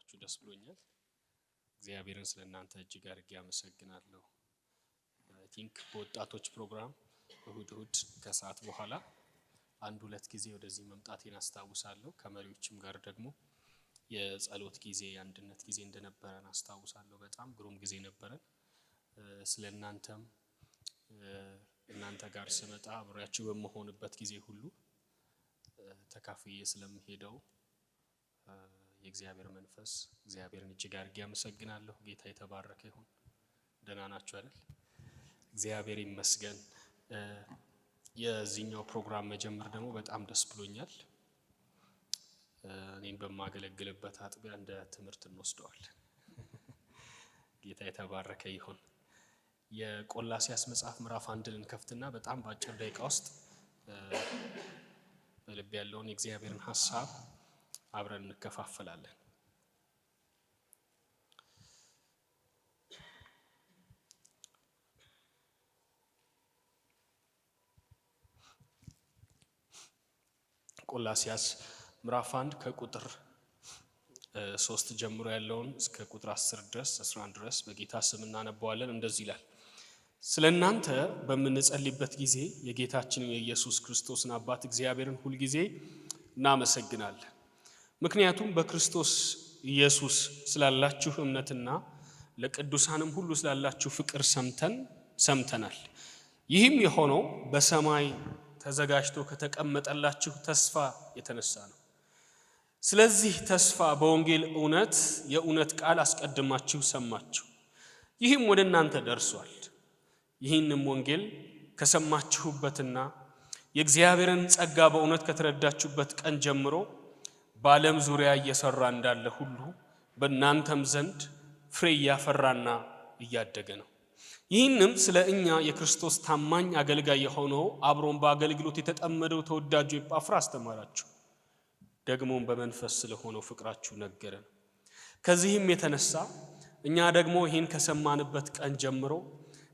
ስላገኘኋችሁ ደስ ብሎኛል። እግዚአብሔርን ስለ እናንተ እጅግ አድርጌ አመሰግናለሁ። I think በወጣቶች ፕሮግራም እሁድ እሁድ ከሰዓት በኋላ አንድ ሁለት ጊዜ ወደዚህ መምጣቴን አስታውሳለሁ። ከመሪዎችም ጋር ደግሞ የጸሎት ጊዜ፣ የአንድነት ጊዜ እንደነበረን አስታውሳለሁ። በጣም ግሩም ጊዜ ነበረን። ስለ እናንተም እናንተ ጋር ስመጣ አብሬያችሁ በምሆንበት ጊዜ ሁሉ ተካፍዬ ስለምሄደው የእግዚአብሔር መንፈስ እግዚአብሔርን እጅግ አድርጌ አመሰግናለሁ። ጌታ የተባረከ ይሁን። ደህና ናችሁ አይደል? እግዚአብሔር ይመስገን። የዚህኛው ፕሮግራም መጀመር ደግሞ በጣም ደስ ብሎኛል። እኔም በማገለግልበት አጥቢያ እንደ ትምህርት እንወስደዋለን። ጌታ የተባረከ ይሁን። የቆላስይስ መጽሐፍ ምዕራፍ 1ን እንከፍትና በጣም በአጭር ደቂቃ ውስጥ በልብ ያለውን የእግዚአብሔርን ሀሳብ አብረን እንከፋፈላለን። ቆላስይስ ምዕራፍ 1 ከቁጥር 3 ጀምሮ ያለውን እስከ ቁጥር 10 ድረስ 11 ድረስ በጌታ ስም እናነባዋለን። እንደዚህ ይላል። ስለ እናንተ በምንጸልይበት ጊዜ የጌታችንን የኢየሱስ ክርስቶስን አባት እግዚአብሔርን ሁል ጊዜ እናመሰግናለን። ምክንያቱም በክርስቶስ ኢየሱስ ስላላችሁ እምነትና ለቅዱሳንም ሁሉ ስላላችሁ ፍቅር ሰምተናል። ይህም የሆነው በሰማይ ተዘጋጅቶ ከተቀመጠላችሁ ተስፋ የተነሳ ነው። ስለዚህ ተስፋ በወንጌል እውነት የእውነት ቃል አስቀድማችሁ ሰማችሁ፣ ይህም ወደ እናንተ ደርሷል። ይህንም ወንጌል ከሰማችሁበትና የእግዚአብሔርን ጸጋ በእውነት ከተረዳችሁበት ቀን ጀምሮ በዓለም ዙሪያ እየሰራ እንዳለ ሁሉ በእናንተም ዘንድ ፍሬ እያፈራና እያደገ ነው። ይህንም ስለ እኛ የክርስቶስ ታማኝ አገልጋይ የሆነው አብሮን በአገልግሎት የተጠመደው ተወዳጁ ኤጳፍራ አስተማራችሁ። ደግሞም በመንፈስ ስለሆነው ፍቅራችሁ ነገረን። ከዚህም የተነሳ እኛ ደግሞ ይህን ከሰማንበት ቀን ጀምሮ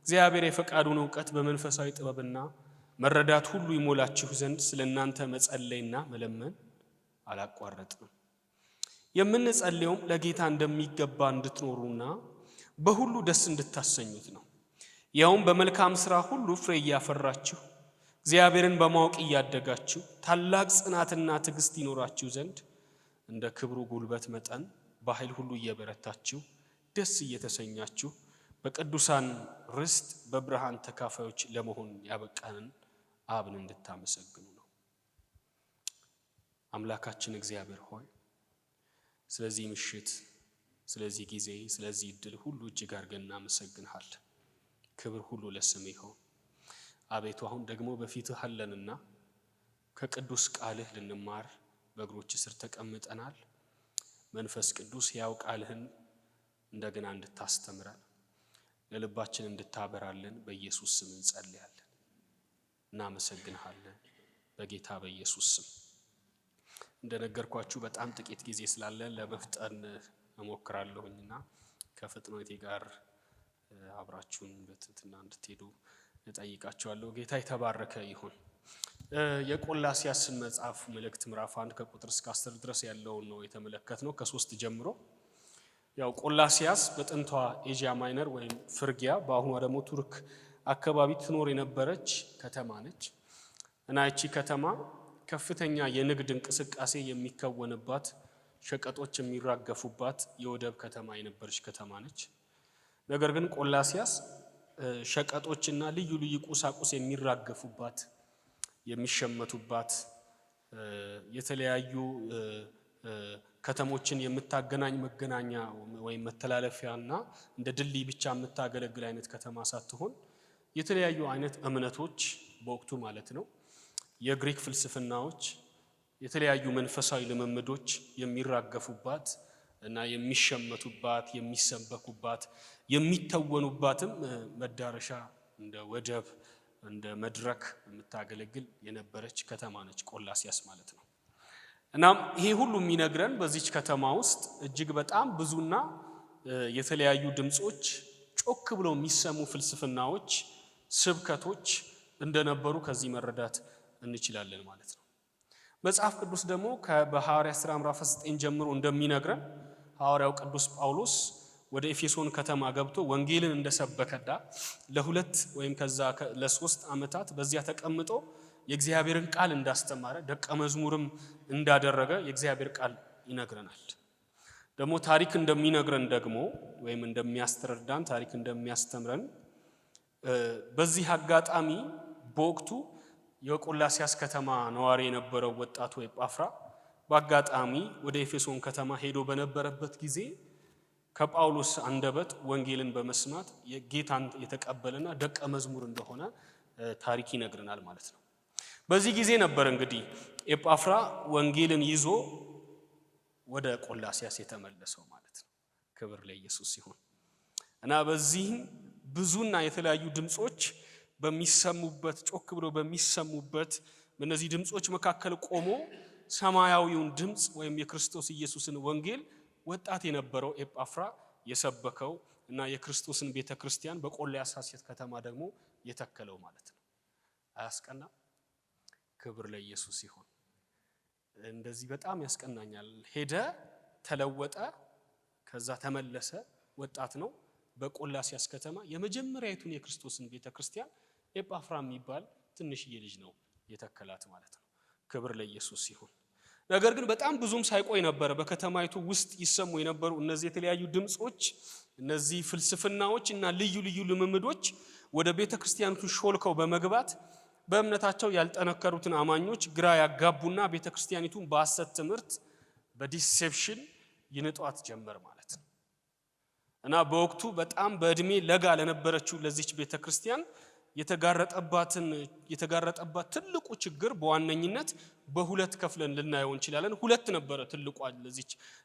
እግዚአብሔር የፈቃዱን እውቀት በመንፈሳዊ ጥበብና መረዳት ሁሉ ይሞላችሁ ዘንድ ስለ እናንተ መጸለይና መለመን አላቋረጥንም። የምንጸልየውም ለጌታ እንደሚገባ እንድትኖሩና በሁሉ ደስ እንድታሰኙት ነው። ያውም በመልካም ሥራ ሁሉ ፍሬ እያፈራችሁ እግዚአብሔርን በማወቅ እያደጋችሁ ታላቅ ጽናትና ትዕግስት ይኖራችሁ ዘንድ እንደ ክብሩ ጉልበት መጠን በኃይል ሁሉ እየበረታችሁ ደስ እየተሰኛችሁ በቅዱሳን ርስት በብርሃን ተካፋዮች ለመሆን ያበቃንን አብን እንድታመሰግኑ ነው። አምላካችን እግዚአብሔር ሆይ፣ ስለዚህ ምሽት፣ ስለዚህ ጊዜ፣ ስለዚህ እድል ሁሉ እጅግ አድርገን እናመሰግንሃለን። ክብር ሁሉ ለስምህ ይሁን። አቤቱ አሁን ደግሞ በፊትህ አለንና ከቅዱስ ቃልህ ልንማር በእግሮችህ ስር ተቀምጠናል። መንፈስ ቅዱስ ያው ቃልህን እንደገና እንድታስተምረን ለልባችን እንድታበራልን በኢየሱስ ስም እንጸልያለን። እናመሰግንሃለን በጌታ በኢየሱስ ስም። እንደነገርኳችሁ በጣም ጥቂት ጊዜ ስላለን ለመፍጠን እሞክራለሁኝና ከፍጥነቴ ጋር አብራችሁን በትህትና እንድትሄዱ እጠይቃችኋለሁ። ጌታ የተባረከ ይሁን። የቆላስይስን መጽሐፍ መልእክት ምዕራፍ 1 ከቁጥር እስከ 10 ድረስ ያለውን ነው የተመለከትነው፣ ከ3 ጀምሮ። ያው ቆላስይስ በጥንቷ ኤዥያ ማይነር ወይም ፍርጊያ፣ በአሁኗ ደግሞ ቱርክ አካባቢ ትኖር የነበረች ከተማ ነች። እና ይቺ ከተማ ከፍተኛ የንግድ እንቅስቃሴ የሚከወንባት፣ ሸቀጦች የሚራገፉባት የወደብ ከተማ የነበረች ከተማ ነች። ነገር ግን ቆላስይስ ሸቀጦችና ልዩ ልዩ ቁሳቁስ የሚራገፉባት፣ የሚሸመቱባት፣ የተለያዩ ከተሞችን የምታገናኝ መገናኛ ወይም መተላለፊያና እንደ ድልድይ ብቻ የምታገለግል አይነት ከተማ ሳትሆን፣ የተለያዩ አይነት እምነቶች፣ በወቅቱ ማለት ነው፣ የግሪክ ፍልስፍናዎች፣ የተለያዩ መንፈሳዊ ልምምዶች የሚራገፉባት እና የሚሸመቱባት፣ የሚሰበኩባት፣ የሚተወኑባትም መዳረሻ፣ እንደ ወደብ፣ እንደ መድረክ የምታገለግል የነበረች ከተማ ነች ቆላስይስ ማለት ነው። እናም ይሄ ሁሉ የሚነግረን በዚች ከተማ ውስጥ እጅግ በጣም ብዙና የተለያዩ ድምጾች፣ ጮክ ብለው የሚሰሙ ፍልስፍናዎች፣ ስብከቶች እንደነበሩ ከዚህ መረዳት እንችላለን ማለት ነው። መጽሐፍ ቅዱስ ደግሞ በሐዋርያት ሥራ ምዕራፍ 9 ጀምሮ እንደሚነግረን ሐዋርያው ቅዱስ ጳውሎስ ወደ ኤፌሶን ከተማ ገብቶ ወንጌልን እንደሰበከና ለ2 ወይም ከዛ ለ3 ዓመታት በዚያ ተቀምጦ የእግዚአብሔርን ቃል እንዳስተማረ፣ ደቀ መዝሙርም እንዳደረገ የእግዚአብሔር ቃል ይነግረናል። ደግሞ ታሪክ እንደሚነግረን ደግሞ ወይም እንደሚያስረዳን፣ ታሪክ እንደሚያስተምረን፣ በዚህ አጋጣሚ በወቅቱ የቆላሲያስ ከተማ ነዋሪ የነበረው ወጣቱ ኤጳፍራ በአጋጣሚ ወደ ኤፌሶን ከተማ ሄዶ በነበረበት ጊዜ ከጳውሎስ አንደበት ወንጌልን በመስማት ጌታን የተቀበለና ደቀ መዝሙር እንደሆነ ታሪክ ይነግረናል ማለት ነው። በዚህ ጊዜ ነበር እንግዲህ ኤጳፍራ ወንጌልን ይዞ ወደ ቆላሲያስ የተመለሰው ማለት ነው። ክብር ለኢየሱስ ይሁን። እና በዚህም ብዙና የተለያዩ ድምፆች በሚሰሙበት፣ ጮክ ብሎ በሚሰሙበት በእነዚህ ድምፆች መካከል ቆሞ ሰማያዊውን ድምፅ ወይም የክርስቶስ ኢየሱስን ወንጌል ወጣት የነበረው ኤጳፍራ የሰበከው እና የክርስቶስን ቤተ ክርስቲያን በቆላስይስ ከተማ ደግሞ የተከለው ማለት ነው። አያስቀናም? ክብር ለኢየሱስ ይሁን። እንደዚህ በጣም ያስቀናኛል። ሄደ፣ ተለወጠ፣ ከዛ ተመለሰ። ወጣት ነው። በቆላስይስ ከተማ የመጀመሪያይቱን የክርስቶስን ቤተ ክርስቲያን ኤጳፍራ የሚባል ትንሽዬ ልጅ ነው የተከላት ማለት ነው። ክብር ለኢየሱስ ይሁን። ነገር ግን በጣም ብዙም ሳይቆይ ነበረ በከተማይቱ ውስጥ ይሰሙ የነበሩ እነዚህ የተለያዩ ድምፆች፣ እነዚህ ፍልስፍናዎች እና ልዩ ልዩ ልምምዶች ወደ ቤተ ክርስቲያኒቱ ሾልከው በመግባት በእምነታቸው ያልጠነከሩትን አማኞች ግራ ያጋቡና ቤተ ክርስቲያኒቱን በሐሰት ትምህርት፣ በ deception ይንጧት ጀመር ማለት ነው። እና በወቅቱ በጣም በእድሜ ለጋ ለነበረችው ለዚች ቤተ ክርስቲያን የተጋረጠባት ትልቁ ችግር በዋነኝነት በሁለት ከፍለን ልናየው እንችላለን። ሁለት ነበረ ትልቋ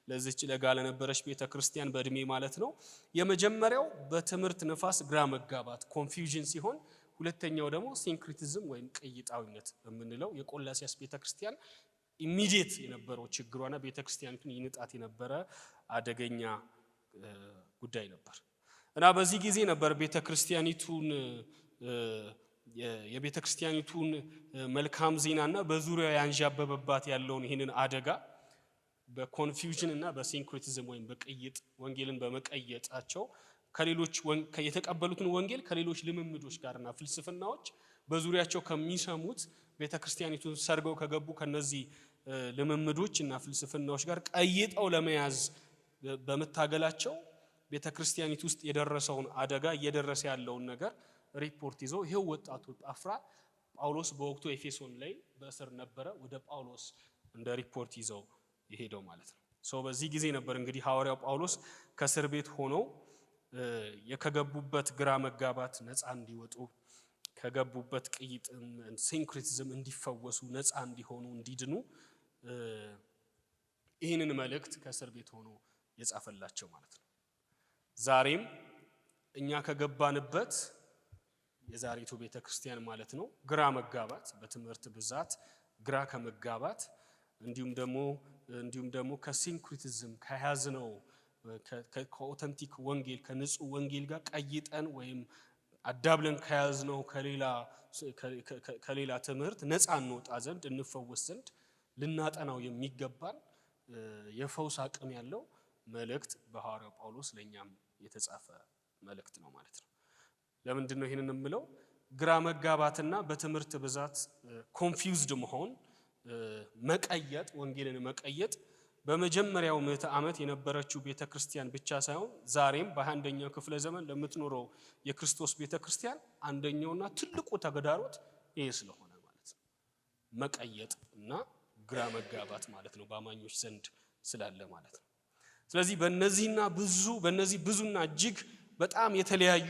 ለዚች ለጋ ለነበረች ቤተ ክርስቲያን በእድሜ ማለት ነው። የመጀመሪያው በትምህርት ንፋስ ግራ መጋባት፣ confusion ሲሆን፣ ሁለተኛው ደግሞ syncretism ወይም ቅይጣዊነት የምንለው የቆላሲያስ ቤተ ክርስቲያን immediate የነበረው ችግሯና ቤተ ክርስቲያኒቱን ይንጣት የነበረ አደገኛ ጉዳይ ነበር። እና በዚህ ጊዜ ነበር የቤተ ክርስቲያኒቱን መልካም ዜናና በዙሪያው ያንዣበበባት ያለውን ይህንን አደጋ በ confusion እና በ syncretism ወይም በቅይጥ ወንጌልን በመቀየጣቸው፣ ከሌሎች የተቀበሉትን ወንጌል ከሌሎች ልምምዶች ጋርና ፍልስፍናዎች፣ በዙሪያቸው ከሚሰሙት፣ ቤተ ክርስቲያኒቱን ሰርገው ከገቡ ከነዚህ ልምምዶች እና ፍልስፍናዎች ጋር ቀይጠው ለመያዝ በመታገላቸው ቤተ ክርስቲያኒቱ ውስጥ የደረሰውን አደጋ፣ እየደረሰ ያለውን ነገር ሪፖርት ይዞ ይሄው ወጣቱ ኤጳፍራ፣ ጳውሎስ በወቅቱ ኤፌሶን ላይ በእስር ነበረ። ወደ ጳውሎስ እንደ ሪፖርት ይዘው የሄደው ማለት ነው። So በዚህ ጊዜ ነበር እንግዲህ ሐዋርያው ጳውሎስ ከእስር ቤት ሆኖ ከገቡበት ግራ መጋባት ነፃ እንዲወጡ፣ ከገቡበት ቅይጥ syncretism እንዲፈወሱ፣ ነፃ እንዲሆኑ፣ እንዲድኑ ይህንን መልእክት ከእስር ቤት ሆኖ የጻፈላቸው ማለት ነው። ዛሬም እኛ ከገባንበት፣ የዛሬቱ ቤተ ክርስቲያን ማለት ነው፣ ግራ መጋባት፣ በትምህርት ብዛት ግራ ከመጋባት፣ እንዲሁም ደግሞ ከ syncretism ከያዝነው ከ authentic ወንጌል፣ ከንጹህ ወንጌል ጋር ቀይጠን ወይም አዳብለን ከያዝነው ከሌላ ትምህርት ነፃ እንወጣ ዘንድ፣ እንፈወስ ዘንድ ልናጠናው የሚገባን የፈውስ አቅም ያለው መልእክት በሐዋርያው ጳውሎስ ለእኛም የተጻፈ መልእክት ነው ማለት ነው። ለምንድን ነው ይህንን የምለው? ግራ መጋባትና በትምህርት ብዛት confused መሆን፣ መቀየጥ፣ ወንጌልን መቀየጥ በመጀመሪያው ምዕተ ዓመት የነበረችው ቤተ ክርስቲያን ብቻ ሳይሆን ዛሬም በ21ኛው ክፍለ ዘመን ለምትኖረው የክርስቶስ ቤተ ክርስቲያን አንደኛውና ትልቁ ተግዳሮት ይሄ ስለሆነ ማለት ነው። መቀየጥ እና ግራ መጋባት ማለት ነው፣ በአማኞች ዘንድ ስላለ ማለት ነው። ስለዚህ በእነዚህ ብዙና እጅግ በጣም የተለያዩ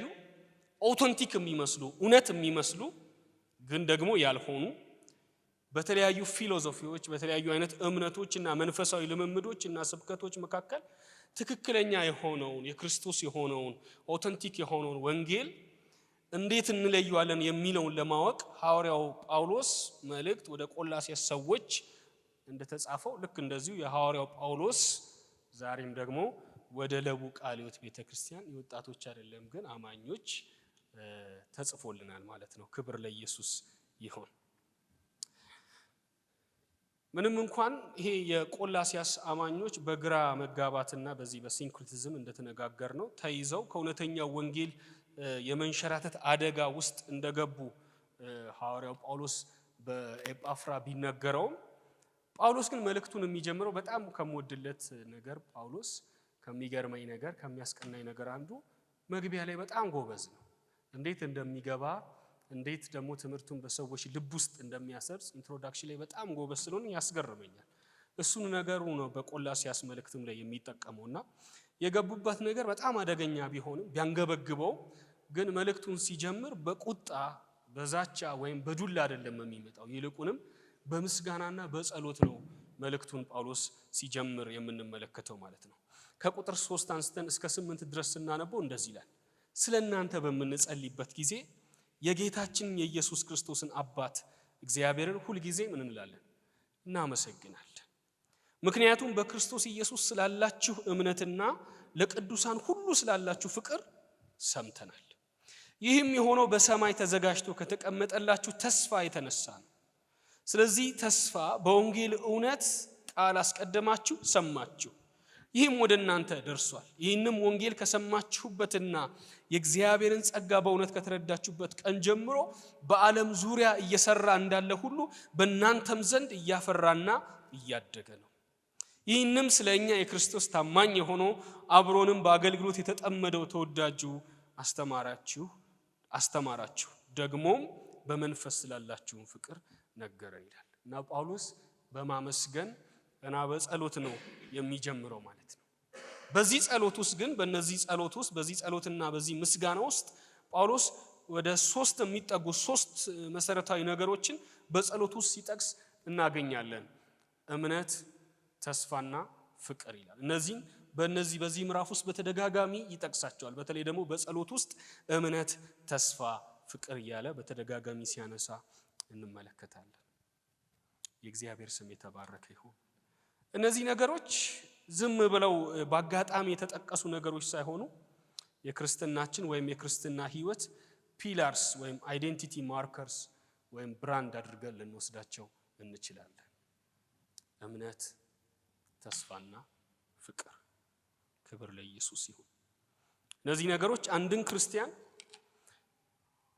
authentic የሚመስሉ፣ እውነት የሚመስሉ ግን ደግሞ ያልሆኑ፣ በተለያዩ philosophy ዎች፣ በተለያዩ አይነት እምነቶች እና መንፈሳዊ ልምምዶች እና ስብከቶች መካከል ትክክለኛ የሆነውን፣ የክርስቶስ የሆነውን፣ authentic የሆነውን ወንጌል እንዴት እንለየዋለን የሚለውን ለማወቅ ሐዋርያው ጳውሎስ መልእክት ወደ ቆላስይስ ሰዎች እንደተጻፈው ልክ እንደዚሁ የሐዋርያው ጳውሎስ ዛሬም ደግሞ ወደ ለቡ ቃለ ሕይወት ቤተ ክርስቲያን፣ የወጣቶች አይደለም ግን አማኞች፣ ተጽፎልናል ማለት ነው። ክብር ለኢየሱስ ይሁን። ምንም እንኳን ይሄ የቆላሲያስ አማኞች በግራ መጋባትና በዚህ በ syncretism እንደተነጋገርነው ተይዘው ከእውነተኛው ወንጌል የመንሸራተት አደጋ ውስጥ እንደገቡ ሐዋርያው ጳውሎስ በኤጳፍራ ቢነገረውም፣ ጳውሎስ ግን መልእክቱን የሚጀምረው፣ በጣም ከምወድለት ነገር፣ ጳውሎስ ከሚገርመኝ ነገር፣ ከሚያስቀናኝ ነገር አንዱ መግቢያ ላይ በጣም ጎበዝ ነው። እንዴት እንደሚገባ፣ እንዴት ደግሞ ትምህርቱን በሰዎች ልብ ውስጥ እንደሚያሰርጽ introduction ላይ በጣም ጎበዝ ስለሆነ ያስገርመኛል። እሱን ነገሩ ነው በቆላሲያስ መልእክትም ላይ የሚጠቀመው። እና የገቡበት ነገር በጣም አደገኛ ቢሆንም፣ ቢያንገበግበው ግን መልእክቱን ሲጀምር በቁጣ፣ በዛቻ ወይም በዱላ አይደለም የሚመጣው። ይልቁንም በምስጋናና በጸሎት ነው መልእክቱን ጳውሎስ ሲጀምር የምንመለከተው ማለት ነው። ከቁጥር 3 አንስተን እስከ 8 ድረስ ስናነበው እንደዚህ ይላል። ስለ እናንተ በምንጸልይበት ጊዜ የጌታችን የኢየሱስ ክርስቶስን አባት እግዚአብሔርን ሁልጊዜ ምን እንላለን? እናመሰግናለን። ምክንያቱም በክርስቶስ ኢየሱስ ስላላችሁ እምነትና ለቅዱሳን ሁሉ ስላላችሁ ፍቅር ሰምተናል። ይህም የሆነው በሰማይ ተዘጋጅቶ ከተቀመጠላችሁ ተስፋ የተነሳ ነው። ስለዚህ ተስፋ በወንጌል እውነት ቃል አስቀድማችሁ ሰማችሁ፣ ይህም ወደ እናንተ ደርሷል። ይህንም ወንጌል ከሰማችሁበትና የእግዚአብሔርን ጸጋ በእውነት ከተረዳችሁበት ቀን ጀምሮ በዓለም ዙሪያ እየሰራ እንዳለ ሁሉ በእናንተም ዘንድ እያፈራና እያደገ ነው። ይህንም ስለ እኛ የክርስቶስ ታማኝ የሆነው፣ አብሮንም በአገልግሎት የተጠመደው ተወዳጁ አስተማራችሁ፣ ደግሞም በመንፈስ ስላላችሁን ፍቅር ነገረን ይላል። እና ጳውሎስ በማመስገን እና በጸሎት ነው የሚጀምረው ማለት ነው። በዚህ ጸሎት ውስጥ ግን፣ በእነዚህ ጸሎት ውስጥ፣ በዚህ ጸሎትና በዚህ ምስጋና ውስጥ ጳውሎስ ወደ ሶስት የሚጠጉ ሶስት መሰረታዊ ነገሮችን በጸሎት ውስጥ ሲጠቅስ እናገኛለን። እምነት፣ ተስፋና ፍቅር ይላል። እነዚህን በዚህ ምዕራፍ ውስጥ በተደጋጋሚ ይጠቅሳቸዋል። በተለይ ደግሞ በጸሎት ውስጥ እምነት፣ ተስፋ፣ ፍቅር እያለ በተደጋጋሚ ሲያነሳ እንመለከታለን። የእግዚአብሔር ስም የተባረከ ይሁን። እነዚህ ነገሮች ዝም ብለው በአጋጣሚ የተጠቀሱ ነገሮች ሳይሆኑ የክርስትናችን ወይም የክርስትና ሕይወት pillars ወይም identity markers ወይም brand አድርገን ልንወስዳቸው እንችላለን። እምነት፣ ተስፋና ፍቅር። ክብር ለኢየሱስ ይሁን። እነዚህ ነገሮች አንድን ክርስቲያን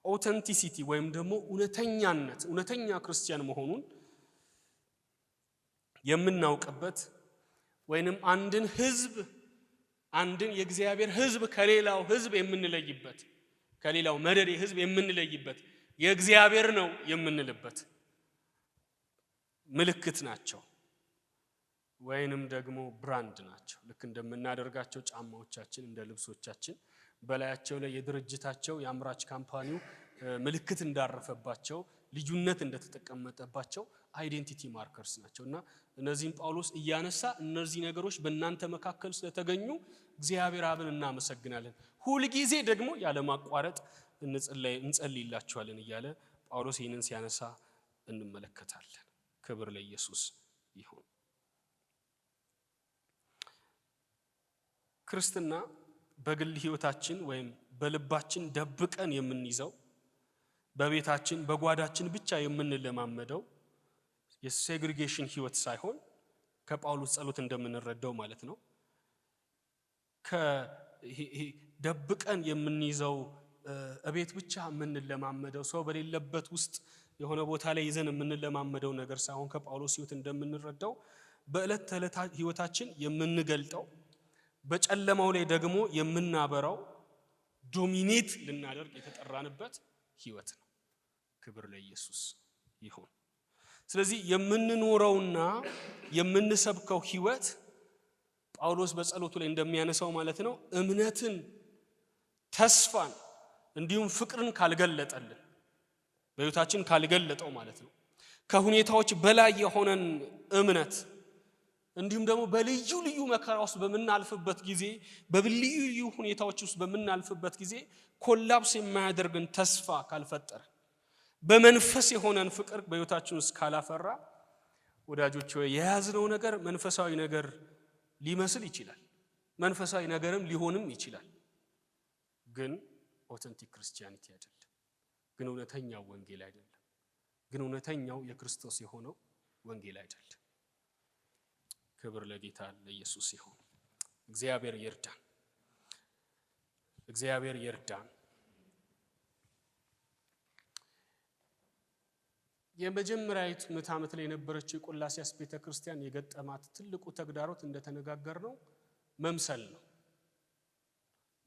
authenticity ወይም ደግሞ እውነተኛነት፣ እውነተኛ ክርስቲያን መሆኑን የምናውቅበት ወይንም አንድን ህዝብ፣ አንድን የእግዚአብሔር ህዝብ ከሌላው ህዝብ የምንለይበት፣ ከሌላው መደዴ ህዝብ የምንለይበት፣ የእግዚአብሔር ነው የምንልበት ምልክት ናቸው ወይንም ደግሞ brand ናቸው። ልክ እንደምናደርጋቸው ጫማዎቻችን፣ እንደ ልብሶቻችን በላያቸው ላይ የድርጅታቸው፣ የአምራች company ው ምልክት እንዳረፈባቸው፣ ልዩነት እንደተቀመጠባቸው identity markers ናቸው። እና እነዚህም ጳውሎስ እያነሳ እነዚህ ነገሮች በእናንተ መካከል ስለተገኙ እግዚአብሔር አብን እናመሰግናለን፣ ሁልጊዜ ደግሞ ያለማቋረጥ እንጸልይላችኋለን እያለ ጳውሎስ ይህንን ሲያነሳ እንመለከታለን። ክብር ለኢየሱስ ይሁን። ክርስትና በግል ሕይወታችን ወይም በልባችን ደብቀን የምንይዘው፣ በቤታችን በጓዳችን ብቻ የምንለማመደው የ segregation ህይወት ሳይሆን፣ ከጳውሎስ ጸሎት እንደምንረዳው ማለት ነው፣ ደብቀን የምንይዘው፣ እቤት ብቻ የምንለማመደው፣ ሰው በሌለበት ውስጥ የሆነ ቦታ ላይ ይዘን የምንለማመደው ነገር ሳይሆን፣ ከጳውሎስ ህይወት እንደምንረዳው በዕለት ተዕለት ህይወታችን የምንገልጠው፣ በጨለማው ላይ ደግሞ የምናበራው፣ dominate ልናደርግ የተጠራንበት ህይወት ነው። ክብር ለኢየሱስ ይሁን። ስለዚህ የምንኖረውና የምንሰብከው ህይወት ጳውሎስ በጸሎቱ ላይ እንደሚያነሳው ማለት ነው፣ እምነትን፣ ተስፋን እንዲሁም ፍቅርን ካልገለጠልን፣ በህይወታችን ካልገለጠው ማለት ነው፣ ከሁኔታዎች በላይ የሆነን እምነት እንዲሁም ደግሞ በልዩ ልዩ መከራ ውስጥ በምናልፍበት ጊዜ፣ በልዩ ልዩ ሁኔታዎች ውስጥ በምናልፍበት ጊዜ collapse የማያደርግን ተስፋ ካልፈጠረ፣ በመንፈስ የሆነን ፍቅር በህይወታችን ውስጥ ካላፈራ፣ ወዳጆች ሆይ፣ የያዝነው ነገር መንፈሳዊ ነገር ሊመስል ይችላል። መንፈሳዊ ነገርም ሊሆንም ይችላል። ግን authentic Christianity አይደለም። ግን እውነተኛው ወንጌል አይደለም። ግን እውነተኛው የክርስቶስ የሆነው ወንጌል አይደለም። ክብር ለጌታ ለኢየሱስ ይሁን። እግዚአብሔር ይርዳን። እግዚአብሔር ይርዳን። የመጀመሪያዊቱ ምዕተ ዓመት ላይ የነበረችው የቆላስያስ ቤተ ክርስቲያን የገጠማት ትልቁ ተግዳሮት እንደተነጋገርነው መምሰል ነው።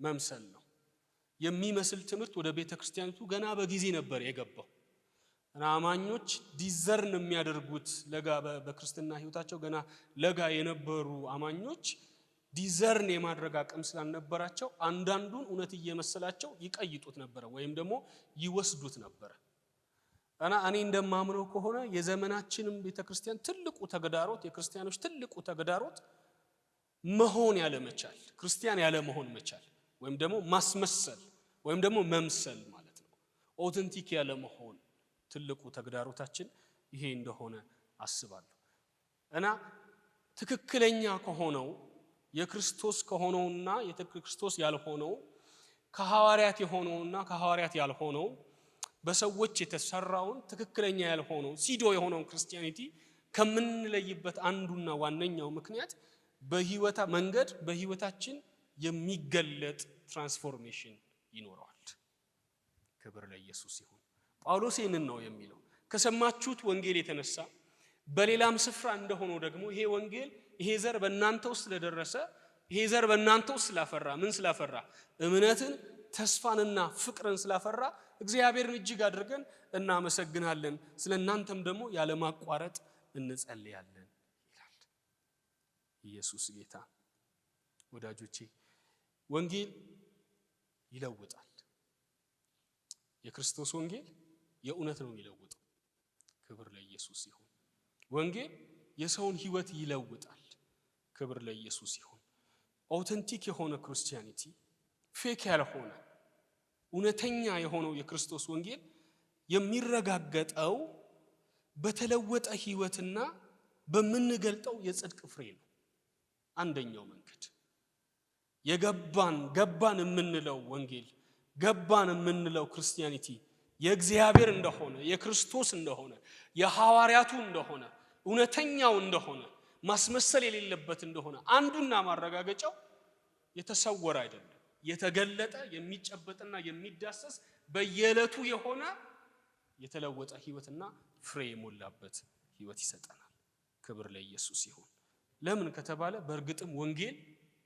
መምሰል ነው። የሚመስል ትምህርት ወደ ቤተ ክርስቲያኒቱ ገና በጊዜ ነበር የገባው እና አማኞች discern የሚያደርጉት ለጋ በክርስትና ሕይወታቸው ገና ለጋ የነበሩ አማኞች discern የማድረግ አቅም ስላልነበራቸው አንዳንዱን እውነት እየመሰላቸው ይቀይጡት ነበረ ወይም ደግሞ ይወስዱት ነበረ። እና እኔ እንደማምነው ከሆነ የዘመናችንም ቤተክርስቲያን ትልቁ ተግዳሮት፣ የክርስቲያኖች ትልቁ ተግዳሮት መሆን ያለመቻል፣ ክርስቲያን ያለመሆን መቻል ወይም ደግሞ ማስመሰል ወይም ደግሞ መምሰል ማለት ነው። Authentic ያለመሆን ትልቁ ተግዳሮታችን ይሄ እንደሆነ አስባለሁ። እና ትክክለኛ ከሆነው የክርስቶስ ከሆነውና የክርስቶስ ያልሆነው፣ ከሐዋርያት የሆነውና ከሐዋርያት ያልሆነው፣ በሰዎች የተሰራውን ትክክለኛ ያልሆነው pseudo የሆነውን Christianity ከምንለይበት አንዱና ዋነኛው ምክንያት በህይወታ መንገድ በህይወታችን የሚገለጥ transformation ይኖረዋል። ክብር ለኢየሱስ ይሁን። ጳውሎስ ይህንን ነው የሚለው። ከሰማችሁት ወንጌል የተነሳ በሌላም ስፍራ እንደሆነው ደግሞ ይሄ ወንጌል፣ ይሄ ዘር በእናንተ ውስጥ ስለደረሰ፣ ይሄ ዘር በእናንተ ውስጥ ስላፈራ፣ ምን ስላፈራ? እምነትን፣ ተስፋንና ፍቅርን ስላፈራ እግዚአብሔርን እጅግ አድርገን እናመሰግናለን። ስለ እናንተም ደግሞ ያለማቋረጥ እንጸልያለን ይላል። ኢየሱስ ጌታ። ወዳጆቼ፣ ወንጌል ይለውጣል። የክርስቶስ ወንጌል የእውነት ነው የሚለውጠው። ክብር ለኢየሱስ ይሁን። ወንጌል የሰውን ሕይወት ይለውጣል። ክብር ለኢየሱስ ይሁን። Authentic የሆነ Christianity፣ fake ያልሆነ እውነተኛ የሆነው የክርስቶስ ወንጌል የሚረጋገጠው በተለወጠ ሕይወትና በምንገልጠው የጽድቅ ፍሬ ነው። አንደኛው መንገድ የገባን ገባን የምንለው ወንጌል፣ ገባን የምንለው Christianity የእግዚአብሔር እንደሆነ፣ የክርስቶስ እንደሆነ፣ የሐዋርያቱ እንደሆነ፣ እውነተኛው እንደሆነ፣ ማስመሰል የሌለበት እንደሆነ አንዱና ማረጋገጫው የተሰወረ አይደለም፣ የተገለጠ፣ የሚጨበጥና የሚዳሰስ፣ በየዕለቱ የሆነ የተለወጠ ህይወትና ፍሬ የሞላበት ህይወት ይሰጠናል። ክብር ለኢየሱስ ይሁን። ለምን ከተባለ በእርግጥም ወንጌል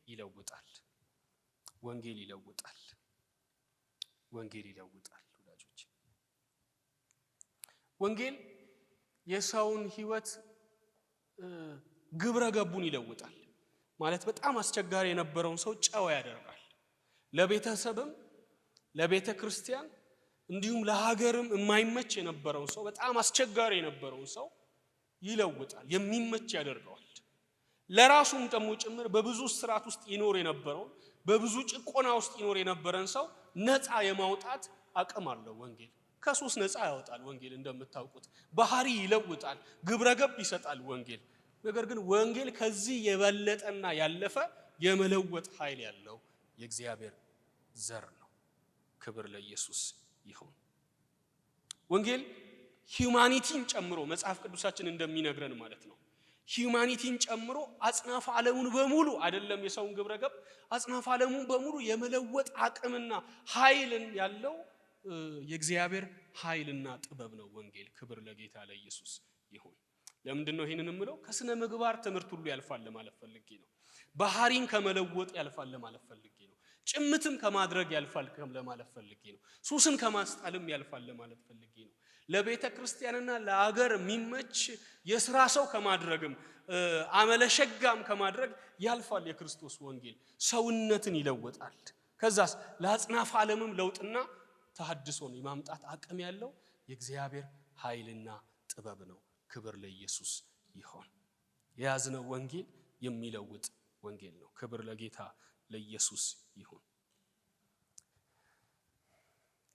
ይለውጣል። ወንጌል ይለውጣል። ወንጌል ይለውጣል። ወዳጆች፣ ወንጌል የሰውን ህይወት ግብረ ገቡን ይለውጣል። ማለት በጣም አስቸጋሪ የነበረውን ሰው ጨዋ ያደርጋል። ለቤተሰብም፣ ለቤተ ክርስቲያን እንዲሁም ለሀገርም የማይመች የነበረውን ሰው፣ በጣም አስቸጋሪ የነበረውን ሰው ይለውጣል፣ የሚመች ያደርገዋል። ለራሱም ደግሞ ጭምር በብዙ ስርዓት ውስጥ ይኖር የነበረውን፣ በብዙ ጭቆና ውስጥ ይኖር የነበረን ሰው ነፃ የማውጣት አቅም አለው ወንጌል። ከሱስ ነፃ ያወጣል ወንጌል፣ እንደምታውቁት ባህሪ ይለውጣል፣ ግብረገብ ይሰጣል ወንጌል። ነገር ግን ወንጌል ከዚህ የበለጠና ያለፈ የመለወጥ ኃይል ያለው የእግዚአብሔር ዘር ነው። ክብር ለኢየሱስ ይሁን። ወንጌል humanity ን ጨምሮ፣ መጽሐፍ ቅዱሳችን እንደሚነግረን ማለት ነው። Humanity ን ጨምሮ አጽናፈ ዓለሙን በሙሉ፣ አይደለም የሰውን ግብረ ገብ፣ አጽናፈ ዓለሙን በሙሉ የመለወጥ አቅምና ኃይልን ያለው የእግዚአብሔር ኃይልና ጥበብ ነው ወንጌል። ክብር ለጌታ ለኢየሱስ ይሁን። ለምንድን ነው ይህንን የምለው? ከስነ ምግባር ትምህርት ሁሉ ያልፋል ለማለት ፈልጌ ነው። ባህሪን ከመለወጥ ያልፋል ለማለት ፈልጌ ነው። ጭምትም ከማድረግ ያልፋል ለማለት ፈልጌ ነው። ሱስን ከማስጣልም ያልፋል ለማለት ፈልጌ ነው። ለቤተ ክርስቲያንና ለአገር የሚመች የስራ ሰው ከማድረግም አመለሸጋም ከማድረግ ያልፋል። የክርስቶስ ወንጌል ሰውነትን ይለውጣል። ከዛስ ለአጽናፈ ዓለምም ለውጥና ተሐድሶን የማምጣት አቅም ያለው የእግዚአብሔር ኃይልና ጥበብ ነው። ክብር ለኢየሱስ ይሆን። የያዝነው ወንጌል የሚለውጥ ወንጌል ነው። ክብር ለጌታ ለኢየሱስ ይሁን።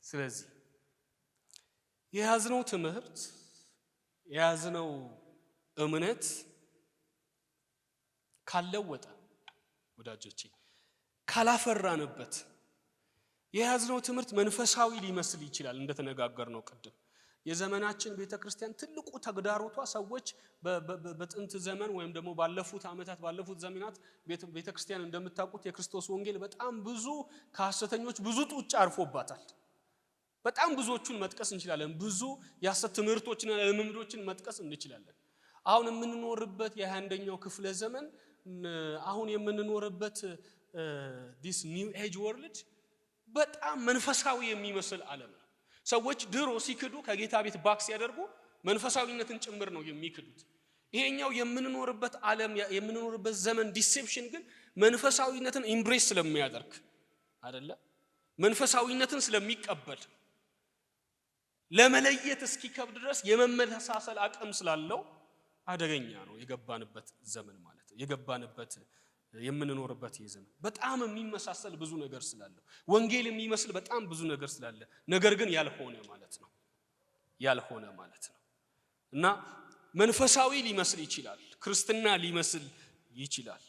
ስለዚህ የያዝነው ትምህርት፣ የያዝነው እምነት ካልለወጠ፣ ወዳጆቼ፣ ካላፈራንበት፣ የያዝነው ትምህርት መንፈሳዊ ሊመስል ይችላል። እንደተነጋገርነው ቅድም የዘመናችን ቤተ ክርስቲያን ትልቁ ተግዳሮቷ ሰዎች በጥንት ዘመን ወይም ደግሞ ባለፉት ዓመታት፣ ባለፉት ዘመናት ቤተ ክርስቲያን እንደምታውቁት የክርስቶስ ወንጌል በጣም ብዙ ከሐሰተኞች ብዙ ጡጫ አርፎባታል። በጣም ብዙዎቹን መጥቀስ እንችላለን። ብዙ የሐሰት ትምህርቶችና ልምምዶችን መጥቀስ እንችላለን። አሁን የምንኖርበት የ21ኛው ክፍለ ዘመን፣ አሁን የምንኖርበት this new age world በጣም መንፈሳዊ የሚመስል ዓለም ነው። ሰዎች ድሮ ሲክዱ፣ ከጌታ ቤት back ሲያደርጉ መንፈሳዊነትን ጭምር ነው የሚክዱት። ይሄኛው የምንኖርበት ዓለም፣ የምንኖርበት ዘመን deception ግን መንፈሳዊነትን embrace ስለሚያደርግ አይደለ፣ መንፈሳዊነትን ስለሚቀበል፣ ለመለየት እስኪከብድ ድረስ የመመሳሰል አቅም ስላለው አደገኛ ነው። የገባንበት ዘመን ማለት ነው። የገባንበት፣ የምንኖርበት ይህ ዘመን በጣም የሚመሳሰል ብዙ ነገር ስላለው፣ ወንጌል የሚመስል በጣም ብዙ ነገር ስላለ፣ ነገር ግን ያልሆነ ማለት ነው። ያልሆነ ማለት ነው። እና መንፈሳዊ ሊመስል ይችላል፣ ክርስትና ሊመስል ይችላል።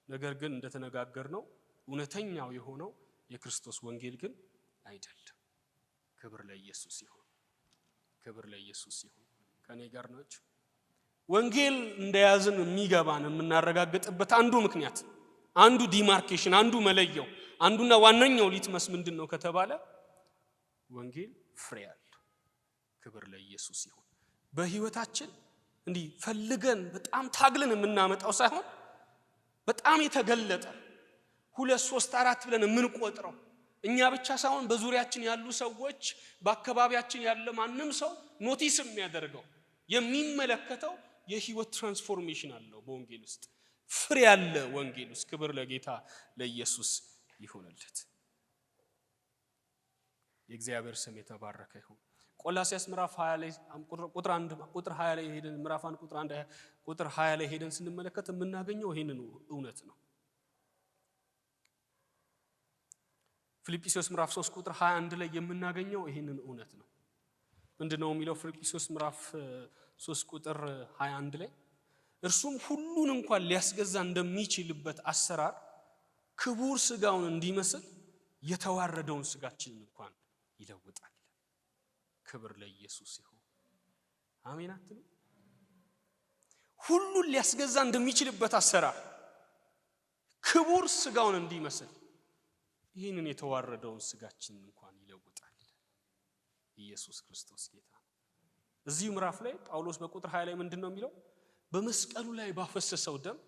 ነገር ግን እንደተነጋገርነው እውነተኛው የሆነው የክርስቶስ ወንጌል ግን አይደለም። ክብር ለኢየሱስ ይሁን። ክብር ለኢየሱስ ይሁን። ከኔ ጋር ናችሁ? ወንጌል እንደያዝን የሚገባን፣ የምናረጋግጥበት አንዱ ምክንያት፣ አንዱ demarcation፣ አንዱ መለያው፣ አንዱና ዋነኛው litmus ምንድን ነው ከተባለ ወንጌል ፍሬ አለው። ክብር ለኢየሱስ ይሁን። በህይወታችን እንዲህ ፈልገን በጣም ታግለን የምናመጣው ሳይሆን በጣም የተገለጠ፣ ሁለት፣ ሶስት፣ አራት ብለን የምንቆጥረው፣ እኛ ብቻ ሳይሆን በዙሪያችን ያሉ ሰዎች፣ በአካባቢያችን ያለ ማንም ሰው notice የሚያደርገው፣ የሚመለከተው የህይወት transformation አለው። በወንጌል ውስጥ ፍሬ ያለ ወንጌል ውስጥ። ክብር ለጌታ ለኢየሱስ ይሁንለት። የእግዚአብሔር ስም የተባረከ ይሁን። ቆላስያስ ምዕራፍ 20 ላይ ቁጥር 1፣ ቁጥር 20 ላይ ሄደን፣ ምዕራፍ 1 ቁጥር 1 ቁጥር 20 ላይ ሄደን ስንመለከት የምናገኘው ይህንን እውነት ነው። ፊልጵስዩስ ምዕራፍ 3 ቁጥር 21 ላይ የምናገኘው ይህንን እውነት ነው። ምንድነው የሚለው? ፊልጵስዩስ ምዕራፍ 3 ቁጥር 21 ላይ እርሱም ሁሉን እንኳን ሊያስገዛ እንደሚችልበት አሰራር ክቡር ስጋውን እንዲመስል የተዋረደውን ስጋችንን እንኳን ይለውጣል። ክብር ለኢየሱስ ይሁን። አሜን አትሉ? ሁሉን ሊያስገዛ እንደሚችልበት አሰራር ክቡር ስጋውን እንዲመስል ይህንን የተዋረደውን ስጋችንን እንኳን ይለውጣል። ኢየሱስ ክርስቶስ ጌታ ነው። እዚሁ ምዕራፍ ላይ ጳውሎስ በቁጥር 20 ላይ ምንድን ነው የሚለው? በመስቀሉ ላይ ባፈሰሰው ደም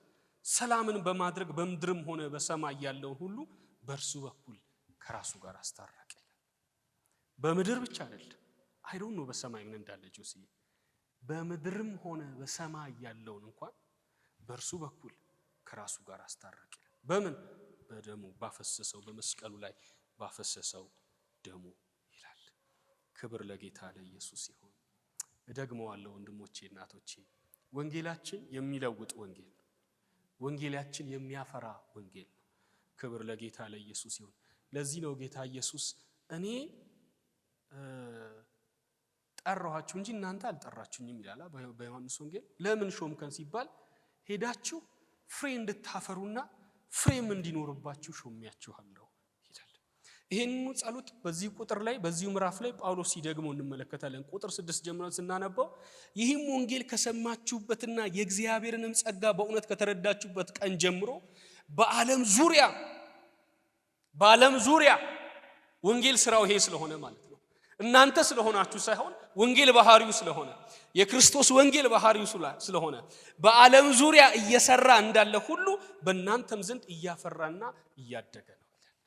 ሰላምን በማድረግ በምድርም ሆነ በሰማይ ያለውን ሁሉ በእርሱ በኩል ከራሱ ጋር አስታረቀ ይላል። በምድር ብቻ አይደለም። I don't know በሰማይ ምን እንዳለ ጆስዬ። በምድርም ሆነ በሰማይ ያለውን እንኳን በእርሱ በኩል ከራሱ ጋር አስታረቀ ይላል። በምን? በደሙ፣ ባፈሰሰው፣ በመስቀሉ ላይ ባፈሰሰው ደሙ ይላል። ክብር ለጌታ ለኢየሱስ ይሁን። እደግመዋለሁ ወንድሞቼ፣ እናቶቼ፣ ወንጌላችን የሚለውጥ ወንጌል ነው። ወንጌላችን የሚያፈራ ወንጌል ነው። ክብር ለጌታ ለኢየሱስ ይሁን። ለዚህ ነው ጌታ ኢየሱስ እኔ ጠራኋችሁ እንጂ እናንተ አልጠራችሁኝም ይላል በዮሐንስ ወንጌል። ለምን ሾምከን ሲባል ሄዳችሁ ፍሬ እንድታፈሩና ፍሬም እንዲኖርባችሁ ሾሜያችኋለሁ ይላል። ይሄንኑ ጸሎት በዚህ ቁጥር ላይ፣ በዚሁ ምዕራፍ ላይ ጳውሎስ ሲደግመው እንመለከታለን። ቁጥር 6 ጀምረን ስናነበው ይህም ወንጌል ከሰማችሁበትና የእግዚአብሔርንም ጸጋ በእውነት ከተረዳችሁበት ቀን ጀምሮ በዓለም ዙሪያ ወንጌል ስራው ይሄ ስለሆነ ማለት ነው። እናንተ ስለሆናችሁ ሳይሆን ወንጌል ባህሪው ስለሆነ፣ የክርስቶስ ወንጌል ባህሪው ስለሆነ በዓለም ዙሪያ እየሰራ እንዳለ ሁሉ በእናንተም ዘንድ እያፈራና እያደገ ነው ይላል።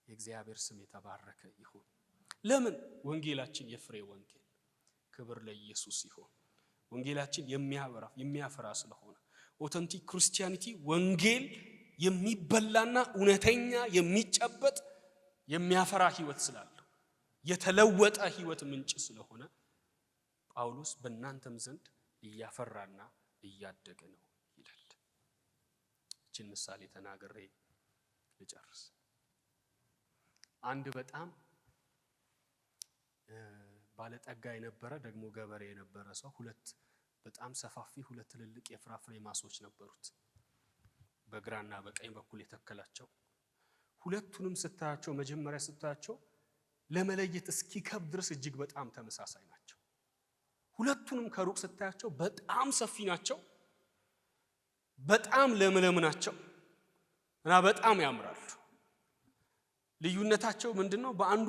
የእግዚአብሔር ስም የተባረከ ይሁን። ለምን? ወንጌላችን የፍሬ ወንጌል። ክብር ለኢየሱስ ይሁን። ወንጌላችን የሚያበራ፣ የሚያፈራ ስለሆነ፣ authentic Christianity ወንጌል የሚበላና እውነተኛ፣ የሚጨበጥ፣ የሚያፈራ ህይወት ስላለው፣ የተለወጠ ህይወት ምንጭ ስለሆነ ጳውሎስ በእናንተም ዘንድ እያፈራና እያደገ ነው ይላል። ይችን ምሳሌ ተናግሬ ልጨርስ። አንድ በጣም ባለጠጋ የነበረ፣ ደግሞ ገበሬ የነበረ ሰው ሁለት በጣም ሰፋፊ፣ ሁለት ትልልቅ የፍራፍሬ ማሶች ነበሩት። በግራና በቀኝ በኩል የተከላቸው። ሁለቱንም ስታያቸው፣ መጀመሪያ ስታያቸው ለመለየት እስኪከብድ ድረስ እጅግ በጣም ተመሳሳይ ናቸው። ሁለቱንም ከሩቅ ስታያቸው በጣም ሰፊ ናቸው፣ በጣም ለምለም ናቸው እና በጣም ያምራሉ። ልዩነታቸው ምንድነው? በአንዱ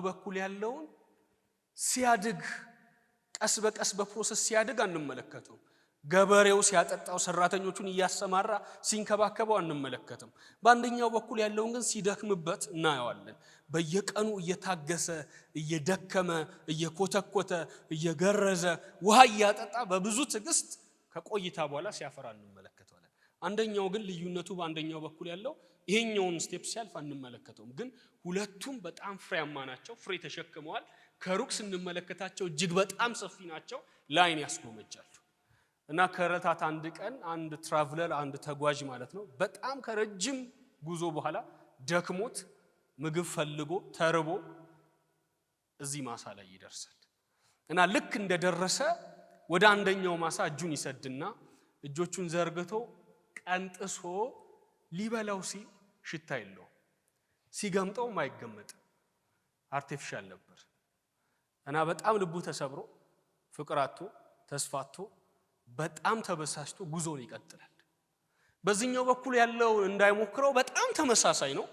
በኩል ያለውን ሲያድግ፣ ቀስ በቀስ በ process ሲያድግ አንመለከተውም። ገበሬው ሲያጠጣው፣ ሰራተኞቹን እያሰማራ ሲንከባከበው አንመለከትም። በአንደኛው በኩል ያለውን ግን ሲደክምበት እናየዋለን። በየቀኑ እየታገሰ፣ እየደከመ፣ እየኮተኮተ፣ እየገረዘ፣ ውሃ እያጠጣ፣ በብዙ ትዕግስት ከቆይታ በኋላ ሲያፈራ እንመለከተዋለን። አንደኛው ግን ልዩነቱ በአንደኛው በኩል ያለው ይሄኛውን step ሲያልፍ አንመለከተውም። ግን ሁለቱም በጣም ፍሬያማ ናቸው። ፍሬ ተሸክመዋል። ከሩቅ ስንመለከታቸው እጅግ በጣም ሰፊ ናቸው። ለዓይን ያስጎመጃሉ። እና ከዕለታት አንድ ቀን አንድ traveler፣ አንድ ተጓዥ ማለት ነው፣ በጣም ከረጅም ጉዞ በኋላ ደክሞት፣ ምግብ ፈልጎ፣ ተርቦ እዚህ ማሳ ላይ ይደርሳል። እና ልክ እንደደረሰ ወደ አንደኛው ማሳ እጁን ይሰድና እጆቹን ዘርግቶ ቀንጥሶ ሊበላው ሲል ሽታ የለውም። ሲገምጠውም አይገመጥም። Artificial ነበር። እና በጣም ልቡ ተሰብሮ፣ ፍቅር አጥቶ፣ ተስፋ አጥቶ፣ በጣም ተበሳጭቶ ጉዞውን ይቀጥላል። በዚህኛው በኩል ያለው እንዳይሞክረው በጣም ተመሳሳይ ነው።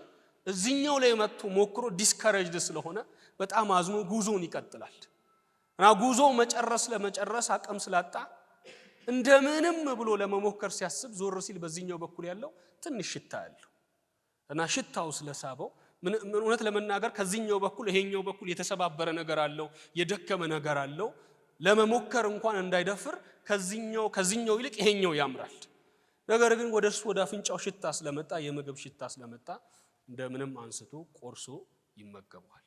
እዚህኛው ላይ መጥቶ ሞክሮ discouraged ስለሆነ በጣም አዝኖ ጉዞውን ይቀጥላል። እና ጉዞ መጨረስ ለመጨረስ አቅም ስላጣ እንደምንም ብሎ ለመሞከር ሲያስብ ዞር ሲል በዚህኛው በኩል ያለው ትንሽ ሽታ ያለው እና ሽታው ስለሳበው፣ እውነት ለመናገር ከዚህኛው በኩል ይሄኛው በኩል የተሰባበረ ነገር አለው፣ የደከመ ነገር አለው። ለመሞከር እንኳን እንዳይደፍር ከዚህኛው ይልቅ ይሄኛው ያምራል። ነገር ግን ወደ እሱ ወደ አፍንጫው ሽታ ስለመጣ፣ የምግብ ሽታ ስለመጣ እንደምንም አንስቶ ቆርሶ ይመገበዋል።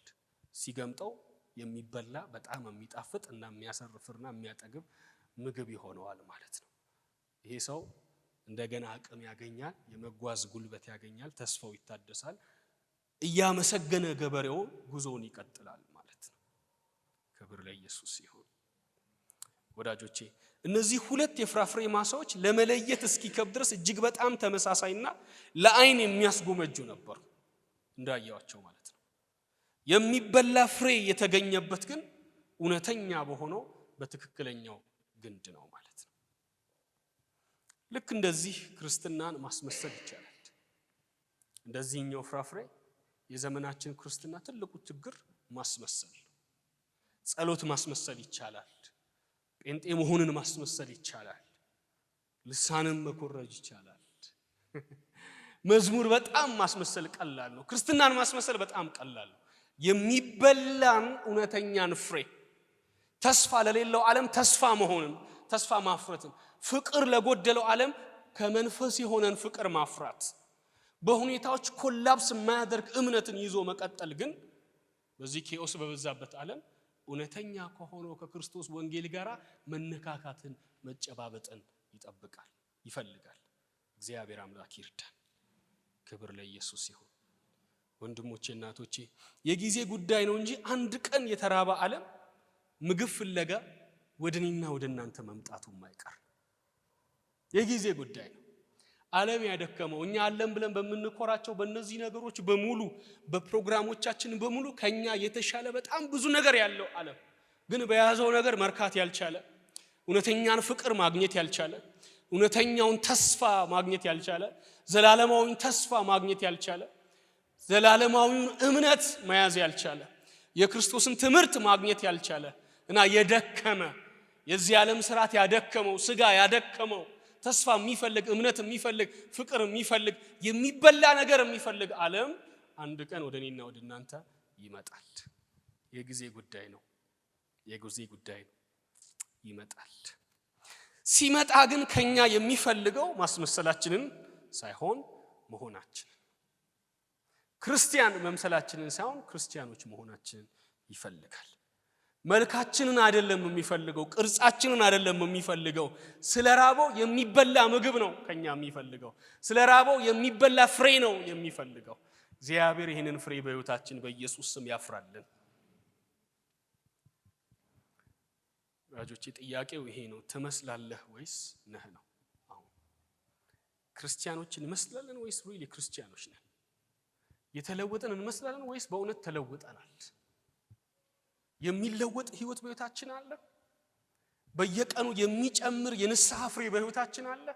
ሲገምጠው የሚበላ፣ በጣም የሚጣፍጥ እና የሚያሰርፍና የሚያጠግብ ምግብ ይሆነዋል ማለት ነው። ይሄ ሰው እንደገና አቅም ያገኛል፣ የመጓዝ ጉልበት ያገኛል፣ ተስፋው ይታደሳል። እያመሰገነ ገበሬው ጉዞውን ይቀጥላል ማለት ነው። ክብር ለኢየሱስ ይሁን። ወዳጆቼ፣ እነዚህ ሁለት የፍራፍሬ ማሳዎች ለመለየት እስኪከብድ ድረስ እጅግ በጣም ተመሳሳይና ለዓይን የሚያስጎመጁ ነበሩ፣ እንዳያቸው ማለት ነው። የሚበላ ፍሬ የተገኘበት ግን እውነተኛ በሆነው በትክክለኛው ግንድ ነው ማለት ነው። ልክ እንደዚህ ክርስትናን ማስመሰል ይቻላል። እንደዚህኛው ፍራፍሬ የዘመናችን ክርስትና ትልቁ ችግር ማስመሰል፣ ጸሎት ማስመሰል ይቻላል። ጴንጤ መሆንን ማስመሰል ይቻላል። ልሳንን መኮረጅ ይቻላል። መዝሙር በጣም ማስመሰል ቀላል ነው። ክርስትናን ማስመሰል በጣም ቀላል ነው። የሚበላን እውነተኛን ፍሬ፣ ተስፋ ለሌለው ዓለም ተስፋ መሆንን፣ ተስፋ ማፍራትን፣ ፍቅር ለጎደለው ዓለም ከመንፈስ የሆነን ፍቅር ማፍራት፣ በሁኔታዎች collapse የማያደርግ እምነትን ይዞ መቀጠል ግን በዚህ chaos በበዛበት ዓለም እውነተኛ ከሆነው ከክርስቶስ ወንጌል ጋር መነካካትን፣ መጨባበጥን ይጠብቃል፣ ይፈልጋል። እግዚአብሔር አምላክ ይርዳን። ክብር ለኢየሱስ ይሁን። ወንድሞቼ፣ እናቶቼ፣ የጊዜ ጉዳይ ነው እንጂ አንድ ቀን የተራበ ዓለም ምግብ ፍለጋ ወደ እኔና ወደ እናንተ መምጣቱ የማይቀር የጊዜ ጉዳይ ነው። ዓለም ያደከመው፣ እኛ አለን ብለን በምንኮራቸው በእነዚህ ነገሮች በሙሉ፣ በፕሮግራሞቻችን በሙሉ ከኛ የተሻለ በጣም ብዙ ነገር ያለው ዓለም ግን በያዘው ነገር መርካት ያልቻለ፣ እውነተኛን ፍቅር ማግኘት ያልቻለ፣ እውነተኛውን ተስፋ ማግኘት ያልቻለ፣ ዘላለማዊውን ተስፋ ማግኘት ያልቻለ፣ ዘላለማዊውን እምነት መያዝ ያልቻለ፣ የክርስቶስን ትምህርት ማግኘት ያልቻለ እና የደከመ፣ የዚህ ዓለም ስርዓት ያደከመው፣ ስጋ ያደከመው፣ ተስፋ የሚፈልግ፣ እምነት የሚፈልግ፣ ፍቅር የሚፈልግ፣ የሚበላ ነገር የሚፈልግ ዓለም አንድ ቀን ወደ እኔና ወደ እናንተ ይመጣል። የጊዜ ጉዳይ ነው። የጊዜ ጉዳይ ነው። ይመጣል። ሲመጣ ግን ከኛ የሚፈልገው ማስመሰላችንን ሳይሆን መሆናችንን፣ ክርስቲያን መምሰላችንን ሳይሆን ክርስቲያኖች መሆናችንን ይፈልጋል። መልካችንን አይደለም የሚፈልገው፣ ቅርጻችንን አይደለም የሚፈልገው። ስለ ራበው የሚበላ ምግብ ነው ከኛ የሚፈልገው። ስለ ራበው የሚበላ ፍሬ ነው የሚፈልገው። እግዚአብሔር ይህንን ፍሬ በሕይወታችን በኢየሱስ ስም ያፍራልን። ወዳጆቼ፣ ጥያቄው ይሄ ነው። ትመስላለህ ወይስ ነህ ነው። አሁን ክርስቲያኖች እንመስላለን ወይስ really ክርስቲያኖች ነን? የተለወጥን እንመስላለን ወይስ በእውነት ተለውጠናል? የሚለወጥ ህይወት በህይወታችን አለ። በየቀኑ የሚጨምር የንስሐ ፍሬ በህይወታችን አለ።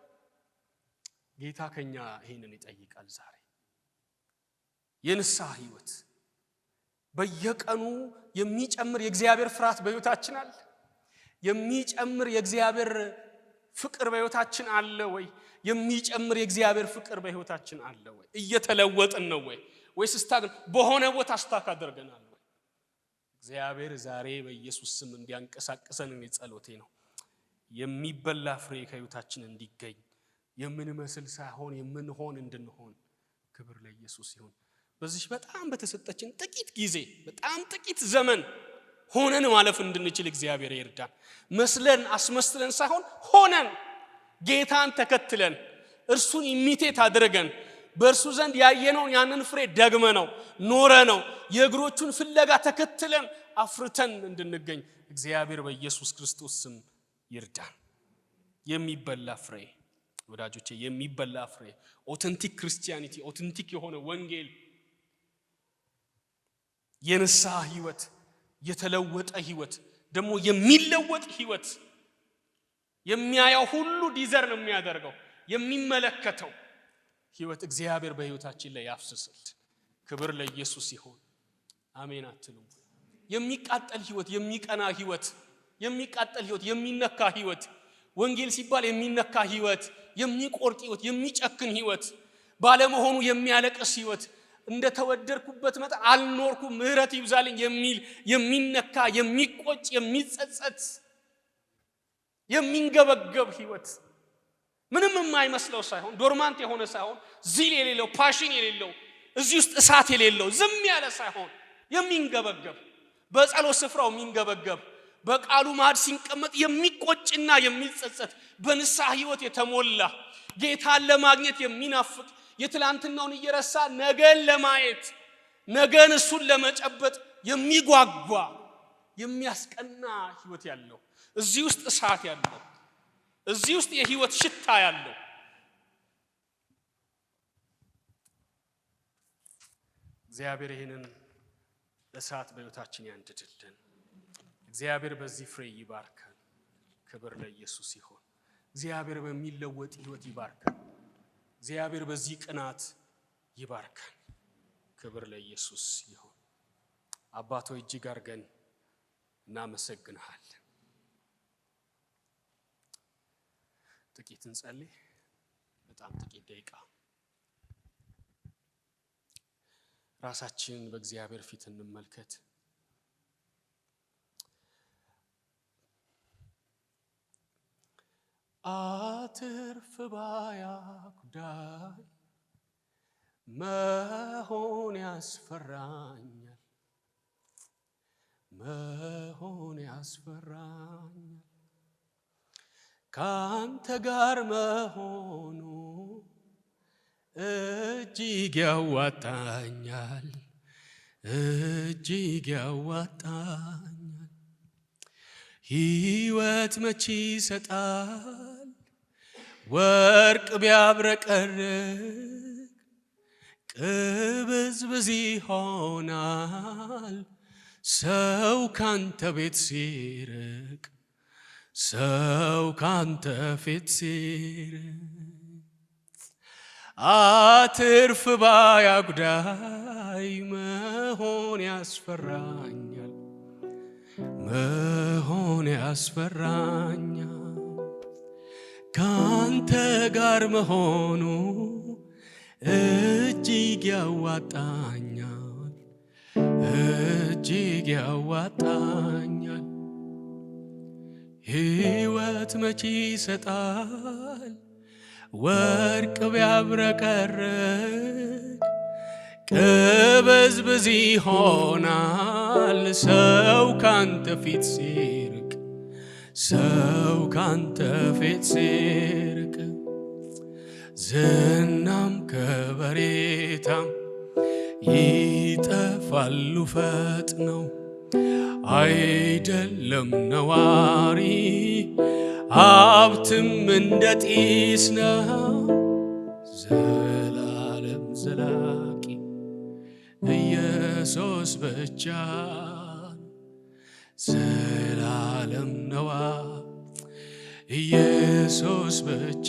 ጌታ ከኛ ይሄንን ይጠይቃል ዛሬ። የንስሐ ህይወት፣ በየቀኑ የሚጨምር የእግዚአብሔር ፍርሃት በህይወታችን አለ። የሚጨምር የእግዚአብሔር ፍቅር በህይወታችን አለ ወይ? የሚጨምር የእግዚአብሔር ፍቅር በህይወታችን አለ ወይ? እየተለወጥን ነው ወይ? ወይስ stuck በሆነ ቦታ stuck አድርገናል ወይ? እግዚአብሔር ዛሬ በኢየሱስ ስም እንዲያንቀሳቅሰን እኔ ጸሎቴ ነው። የሚበላ ፍሬ ከህይወታችን እንዲገኝ፣ የምንመስል ሳይሆን የምንሆን እንድንሆን። ክብር ለኢየሱስ ይሁን። በዚህ በጣም በተሰጠችን ጥቂት ጊዜ፣ በጣም ጥቂት ዘመን ሆነን ማለፍ እንድንችል እግዚአብሔር ይርዳን። መስለን አስመስለን ሳይሆን ሆነን፣ ጌታን ተከትለን፣ እርሱን imitate አድርገን፣ በእርሱ ዘንድ ያየነውን ያንን ፍሬ ደግመነው ኖረነው የእግሮቹን ፍለጋ ተከትለን አፍርተን እንድንገኝ እግዚአብሔር በኢየሱስ ክርስቶስ ስም ይርዳን። የሚበላ ፍሬ ወዳጆቼ፣ የሚበላ ፍሬ፣ authentic Christianity፣ authentic የሆነ ወንጌል፣ የንስሐ ህይወት፣ የተለወጠ ህይወት፣ ደግሞ የሚለወጥ ህይወት፣ የሚያየው ሁሉ desire ነው የሚያደርገው፣ የሚመለከተው ህይወት እግዚአብሔር በህይወታችን ላይ ያፍስስልን። ክብር ለኢየሱስ ይሁን። አሜን አትሉም? የሚቃጠል ህይወት፣ የሚቀና ህይወት፣ የሚቃጠል ህይወት፣ የሚነካ ህይወት፣ ወንጌል ሲባል የሚነካ ህይወት፣ የሚቆርጥ ህይወት፣ የሚጨክን ህይወት፣ ባለመሆኑ የሚያለቅስ ህይወት፣ እንደተወደድኩበት መጠን አልኖርኩም፣ ምህረት ይብዛልኝ የሚል፣ የሚነካ፣ የሚቆጭ፣ የሚጸጸት፣ የሚንገበገብ ህይወት፣ ምንም የማይመስለው ሳይሆን፣ dormant የሆነ ሳይሆን፣ zeal የሌለው፣ passion የሌለው፣ እዚህ ውስጥ እሳት የሌለው፣ ዝም ያለ ሳይሆን፣ የሚንገበገብ፣ በጸሎት ስፍራው የሚንገበገብ፣ በቃሉ ማዕድ ሲቀመጥ የሚቆጭና የሚጸጸት፣ በንስሐ ህይወት የተሞላ፣ ጌታን ለማግኘት የሚናፍቅ፣ የትላንትናውን እየረሳ ነገን ለማየት፣ ነገን እሱን ለመጨበጥ የሚጓጓ፣ የሚያስቀና ህይወት ያለው፣ እዚህ ውስጥ እሳት ያለው፣ እዚህ ውስጥ የህይወት ሽታ ያለው፣ እግዚአብሔር ይህንን እሳት በህይወታችን ያንድድልን። እግዚአብሔር በዚህ ፍሬ ይባርከን። ክብር ለኢየሱስ ይሁን። እግዚአብሔር በሚለወጥ ህይወት ይባርከን። እግዚአብሔር በዚህ ቅናት ይባርከን። ክብር ለኢየሱስ ይሁን። አባቶ እጅግ አድርገን እናመሰግንሃለን። ጥቂት እንጸልይ። በጣም ጥቂት ደቂቃ ራሳችንን በእግዚአብሔር ፊት እንመልከት። አትርፍ ባይ አጉዳይ መሆን ያስፈራኛል፣ መሆን ያስፈራኛል። ካንተ ጋር መሆኑ እጅግ ያዋጣኛል፣ እጅግ ያዋጣኛል። ሕይወት መቼ ይሰጣል ወርቅ ቢያብረቀርቅ፣ ቅብዝብዝ ይሆናል ሰው ካንተ ቤት ሲርቅ፣ ሰው ካንተ ፊት ሲርቅ። አትርፍ ባይ አጉዳይ መሆን ያስፈራኛል፣ መሆን ያስፈራኛል። ካንተ ጋር መሆኑ እጅግ ያዋጣኛል፣ እጅግ ያዋጣኛል። ሕይወት መቼ ይሰጣል ወርቅ ቢያብረቀርቅ፣ ቅብዝብዝ ይሆናል ሰው ካንተ ፊት ሲርቅ፣ ሰው ካንተ ፊት ሲርቅ። ዝናም ከበሬታም ይጠፋሉ ፈጥነው፣ አይደለም ነዋሪ፣ ሀብትም እንደ ጢስ ነው። ዘላለም ዘላቂ ኢየሱስ ብቻ ነው። ዘላለም ነዋ ኢየሱስ ብቻ።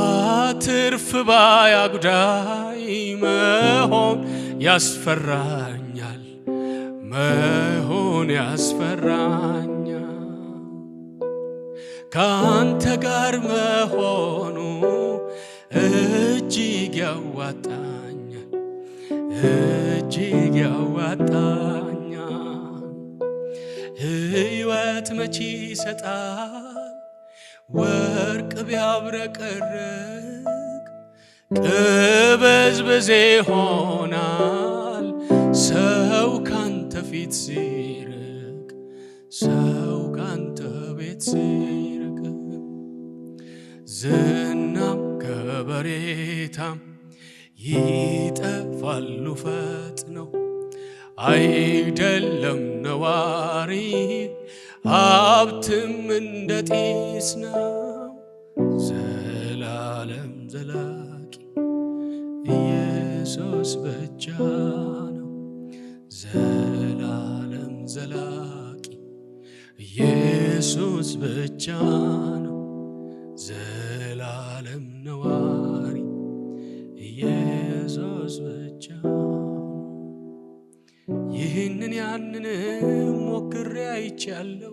አትርፍ ባይ አጉዳይ መሆን ያስፈራኛል፣ መሆን ያስፈራኛል። ከአንተ ጋር መሆኑ እጅግ ያዋጣኛል፣ እጅግ ያዋጣኛል። ሕይወት መቼ ይሰጣል ወርቅ ቢያብረቀርቅ፣ ቅብዝብዝ ይሆናል ሰው ካንተ ፊት ሲርቅ፣ ሰው ካንተ ቤት ሲርቅ። ዝናም ከበሬታም ይጠፋሉ ፈጥነው፣ አይደለም ነዋሪ፣ ሀብትም እንደ ጢስ ነው። ዘላለም ዘላቂ ኢየሱስ ብቻ ነው። ዘላለም ዘላቂ ኢየሱስ ብቻ ነው። ዘላለም ነዋሪ ኢየሱስ ብቻ። ይህንን ያንን ሞክሬ አይቻለሁ፣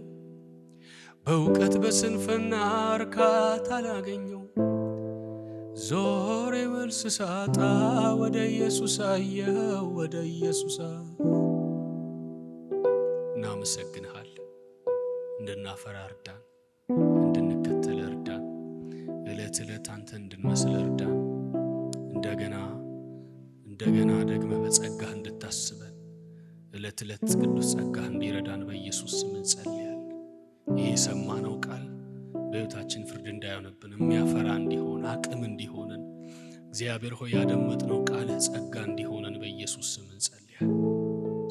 በእውቀት በስንፍና እርካታ አላገኘው። ዞሬ መልስ ሳጣ ወደ ኢየሱስ አየው፣ ወደ ኢየሱስ። እናመሰግንሃል። እንድናፈራ እርዳን፣ እንድንከተል እርዳን፣ ዕለት ዕለት አንተ እንድንመስል እርዳን። እንደገና እንደገና ደግመህ በጸጋህ እንድታስበን፣ ዕለት ዕለት ቅዱስ ጸጋህ እንዲረዳን በኢየሱስ ስም እንጸልያለን። ይህ የሰማነው ቃል በሕይወታችን ፍርድ እንዳይሆንብን የሚያፈራ እንዲሆን፣ አቅም እንዲሆነን፣ እግዚአብሔር ሆይ ያደመጥነው ቃልህ ጸጋ እንዲሆነን በኢየሱስ ስም እንጸልያለን።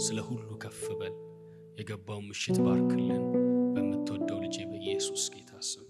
ስለ ሁሉ ከፍ በል። የገባውን ምሽት ባርክልን። በምትወደው ልጅህ በኢየሱስ ጌታ ስም።